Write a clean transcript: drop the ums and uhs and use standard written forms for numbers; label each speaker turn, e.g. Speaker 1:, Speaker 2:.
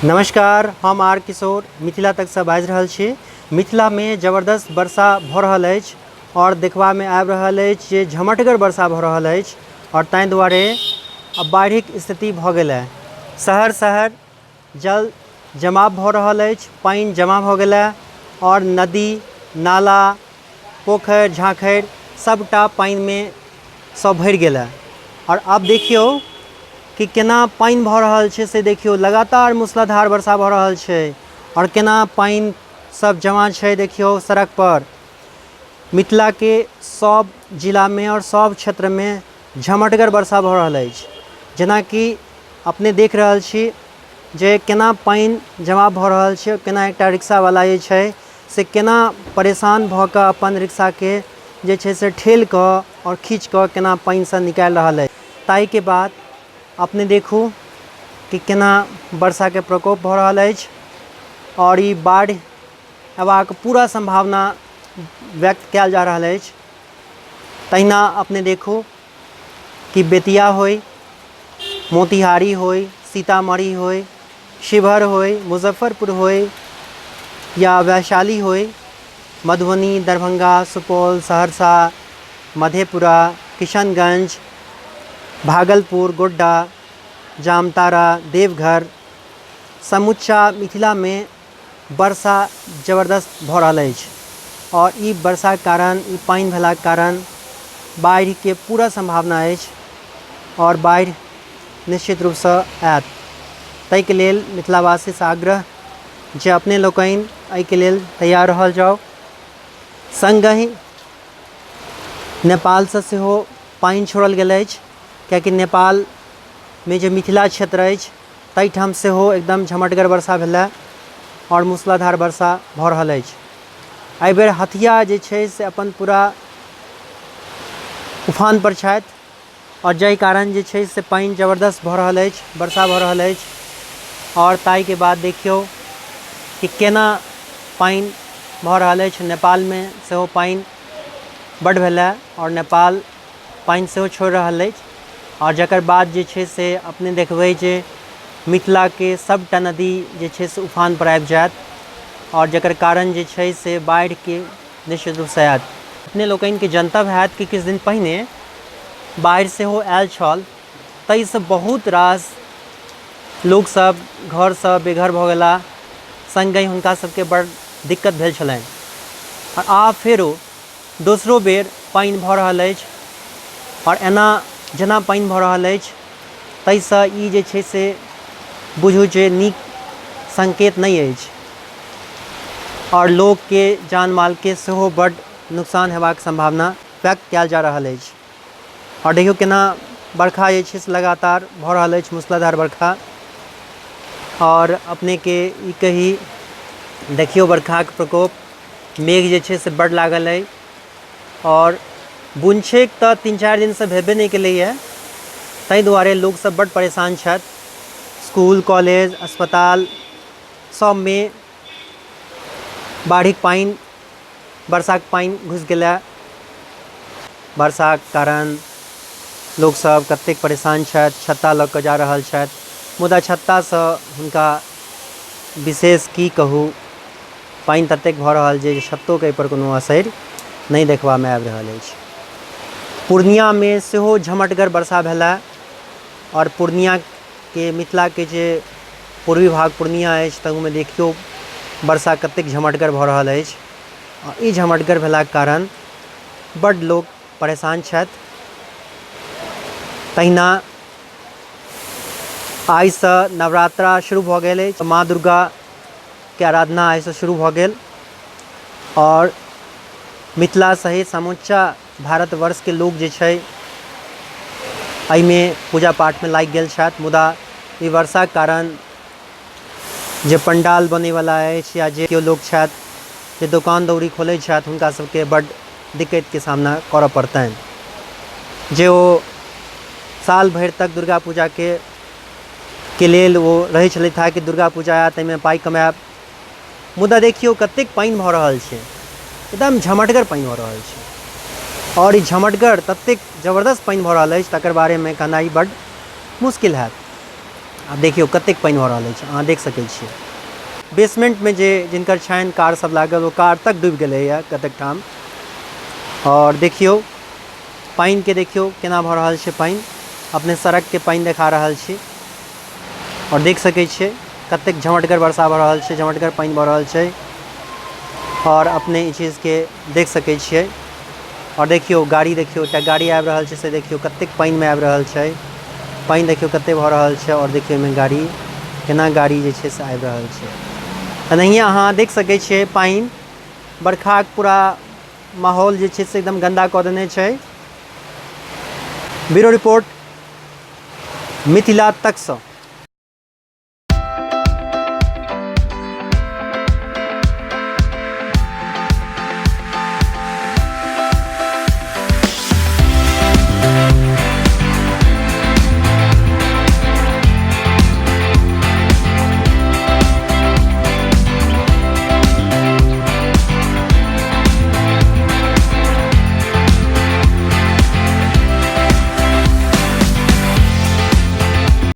Speaker 1: नमस्कार, हम आर किशोर मिथिला तकसँ बाजि रहल छी। मिथिलामे जबरदस्त वर्षा भऽ रहल अछि आओर देखबामे आबि रहल अछि जे झमटगर वर्षा भऽ रहल अछि आओर ताहि दुआरे आब बाढ़िक स्थिति भऽ गेल हँ। शहर शहर जल जमाव भऽ रहल अछि, पानि जमा भऽ गेल हँ आओर नदी नाला पोखरि झाँखरि सबटा पानिमे सँ भरि गेल हँ। आओर आब देखियौ कि केना पानि भऽ रहल छै से देखियौ, लगातार मूसलाधार वर्षा भऽ रहल छै आओर केना पानि सब जमा छै देखियौ सड़कपर। मिथिलाके सब जिलामे आओर सब क्षेत्रमे झमटगर वर्षा भऽ रहल अछि, जेनाकि अपने देख रहल छी जे केना पानि जमा भऽ रहल छै, केना एकटा रिक्शावला जे छै से केना परेशान भऽ कऽ अपन रिक्शाके जे छै से ठेल कऽ आओर खीँच कऽ केना पानिसँ निकालि रहल अछि। ताहिके बाद अपने देखू कि केना वर्षाके प्रकोप भऽ रहल अछि आओर ई बाढ़ि अयबाक पूरा सम्भावना व्यक्त कयल जा रहल अछि। तहिना अपने देखू कि बेतिया होइ, मोतिहारी होइ, सीतामढ़ी होइ, शिवहर होइ, मुजफ्फरपुर होइ या वैशाली होइ, मधुबनी, दरभंगा, सुपौल, सहरसा, मधेपुरा, किशनगंज, भागलपुर, गोड्डा, जामतारा, देवघर, समुच्चा मिथिलामे वर्षा जबरदस्त भऽ रहल अछि आओर ई वर्षाके कारण, ई पानि भेलाके कारण बाढ़िके पूरा सम्भावना अछि आओर बाढ़ि निश्चित रूपसँ आयत। ताहिके लेल मिथिलावासीसँ आग्रह जे अपने लोकनि एहिके लेल तैयार रहल जाउ। सङ्गहि नेपालसँ सेहो पानि छोड़ल गेल अछि, किएकि नेपालमे जे मिथिला क्षेत्र अछि ताहिठाम सेहो एकदम झमटगर वर्षा भेलै आओर मूसलाधार वर्षा भऽ रहल अछि। एहिबेर हथिया जे छै से अपन पूरा उफानपर छथि आओर जाहि कारण जे छै से पानि जबरदस्त भऽ रहल अछि, वर्षा भऽ रहल अछि आओर ताहिके बाद देखियौ कि केना पानि भऽ रहल अछि। नेपालमे सेहो पानि बड्ड भेलै आओर नेपाल पानि सेहो छोड़ि रहल अछि आओर जकर बाद जे छै से अपने देखबै जे मिथिलाके सभटा नदी जे छै से उफानपर आबि जायत आओर जकर कारण जे छै से बाढ़िके निश्चित रूपसँ आयत। अपने लोकनिके जनतब होयत कि किछु दिन पहिने बाढ़ि सेहो आयल छल, ताहिसँ बहुत रास लोकसभ घरसँ बेघर भऽ गेलाह, सङ्गहि हुनका सभके बड़ दिक्कत भेल छलनि। आओर आब फेरो दोसरो बेर पानि भऽ रहल अछि आओर एना जेना पानि भऽ रहल अछि ताहिसँ ई जे छै से बुझू जे नीक सङ्केत नहि अछि आओर लोकके जान मालके सेहो बड्ड नुकसान हेबाक सम्भावना व्यक्त कयल जा रहल अछि। आओर देखियौ केना बरखा जे छै से लगातार भऽ रहल अछि, मूसलाधार बरखा। आओर अपनेके ई कही, देखियौ बरखाके प्रकोप, मेघ जे छै से बड्ड लागल अइ आओर बुनछेक तऽ 3-4 दिनसँ भेबे नहि केलैए, ताहि दुआरे लोकसभ बड्ड परेशान छथि। इसकुल कॉलेज अस्पताल सभमे बाढ़िक पानि, वर्षाके पानि घुसि गेलए। वर्षाके कारण लोकसभ कतेक परेशान छथि, छत्ता लऽ कऽ जा रहल छथि, मुदा छत्तासँ हुनका विशेष की कहू, पानि ततेक भऽ रहल जे छत्तोके एहिपर कोनो असरि नहि देखबामे आबि रहल अछि। पूर्णियामे सेहो झमटगर वर्षा भेलए आओर पूर्णियाके मिथिलाके जे पूर्वी भाग पूर्णिया अछि ताहूमे देखियौ वर्षा कतेक झमटगर भऽ रहल अछि। आ ई झमटगर भेलाके कारण बड्ड लोक परेशान छथि। तहिना आइसँ नवरात्रा शुरू भऽ गेल अछि, माँ दुर्गाके आराधना आइसँ शुरू भऽ गेल आओर मिथिला सहित समुच्चा भारतवर्षके लोक जे छै एहिमे पूजा पाठमे लागि गेल छथि। मुदा ई वर्षाके कारण जे पण्डाल बनैवला अछि या जे केओ लोक छथि जे दोकान दौरी खोलै छथि, हुनका सबके बड्ड दिक्कतके सामना करऽ पड़तनि। जे ओ साल भरि तक दुर्गा पूजाके के लेल ओ रहै छलथि हँ कि दुर्गा पूजा आयत, एहिमे पाइ कमायब, मुदा देखियौ कतेक पानि भऽ रहल छै, एकदम झमटगर पानि भऽ रहल छै आओर ई झमटगर ततेक जबरदस्त पानि भऽ रहल अछि तकर बारेमे कहनाइ बड्ड मुश्किल हैत। आब देखियौ कतेक पानि भऽ रहल अछि, अहाँ देख सकै छियै। बेसमेंटमे जे जिनकर छनि कार सब लागल, ओ कार तक डूबि गेलैए कतेक ठाम। आओर देखियौ पानिके, देखियौ केना भऽ रहल छै पानि। अपने सड़कके पानि देखा रहल छी आओर देख सकै छियै कतेक झमटगर वर्षा भऽ रहल छै, झमटगर पानि भऽ रहल छै आओर अपने ई चीजके देख सकै छियै। आओर देखियौ गाड़ी, देखियौ एकटा गाड़ी आबि रहल छै, से देखियौ कतेक पानिमे आबि रहल छै। पानि देखियौ कतेक भऽ रहल छै आओर देखियौ एहिमे गाड़ी केना गाड़ी जे छै से आबि रहल छै। एनाहिए अहाँ देख सकै छियै पानि बरखाक पूरा माहौल जे छै से एकदम गन्दा कऽ देने छै। Bureau report, Mithila तकसँ।